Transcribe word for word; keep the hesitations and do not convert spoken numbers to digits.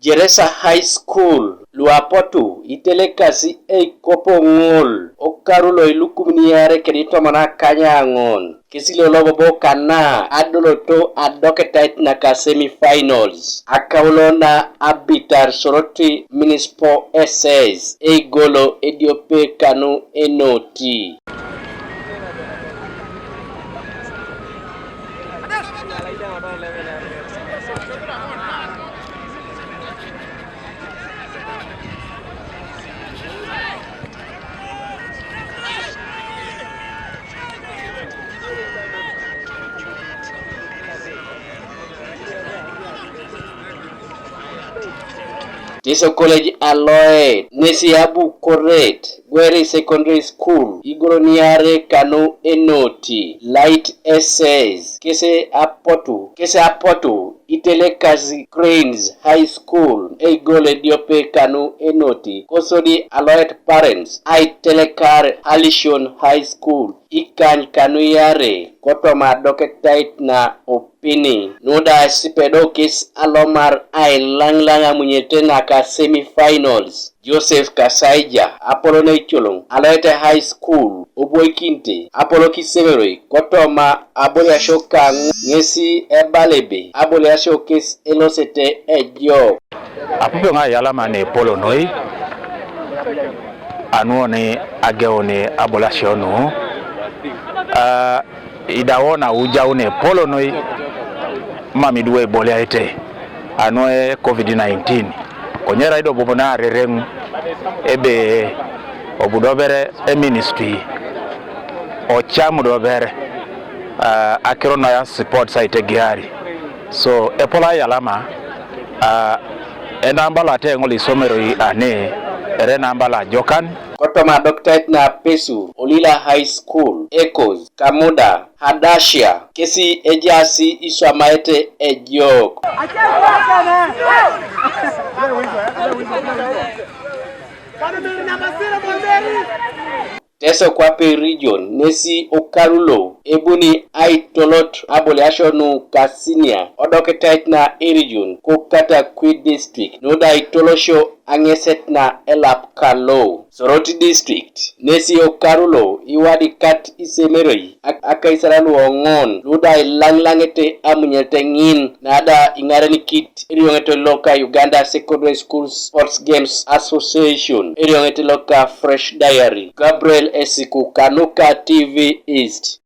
Jeresa High School luapotu itelekasi eikopo ŋol okaru loilukumin iare kedi tomon akanyaŋon. Kesi lolobobo kana adoloto adoketait naka semifinals akaulo na abitar Soroti Municipal S S eigolo ediope kanu enoti. Teso College Aloet nesi abu Koret Gweri Secondary School igoloniare kanu enoti Light S S kese apotu kese apotu itelekasi Cranes High School eigol ediope kanu enoti kosodi Aloet Parents aitelekar Halcyon High School ikany kanu iare kotoma adoketait na opini nuda sipedokis alomar ailaŋlaŋ amunyete naka semifinals. Joseph Kasaija apolon eicoloŋ Aloete High School oboikinte apolok isemeroi kotoma aboliasio kaŋ ŋesi ebala ebe aboliasio kes elosete ejok. Apupe ŋa yalama ne polo noi anuoni ageuni aboliasio nu. Ah, idawon aujaun epolo noi mam iduwe iboliaete anuoe covid nineteen. Konye erai do bobo naarereŋ ebe obudobere eministry ocam dobere, ah, akiro noya sports aitegeari. So epolo ayalama, ah, enamba lo ate ŋol isomeroi ane ere enamba lo ajokan. Kotoma adokitait na Pesur, Olila High School, Ecos, Kamuda, Hadasia kesi ejaasi iswamaete ejok. Teso kwape region nesi okaru lo ebuni aitolot aboliasio nu kasinia odokitait na erigion ko Katakwi district nuda aitolosio aŋeset na elap kalo. Soroti district nesi okaru lo iwadikat isemeroi ak- akaisarei luoŋon luda ilaŋlaŋete amunyete ŋin nada iŋarenikit erioŋet loka Uganda Secondary School Sports Games Association, erioŋet loka Fresh Diary. Gabriel Esiku kanuka T V East.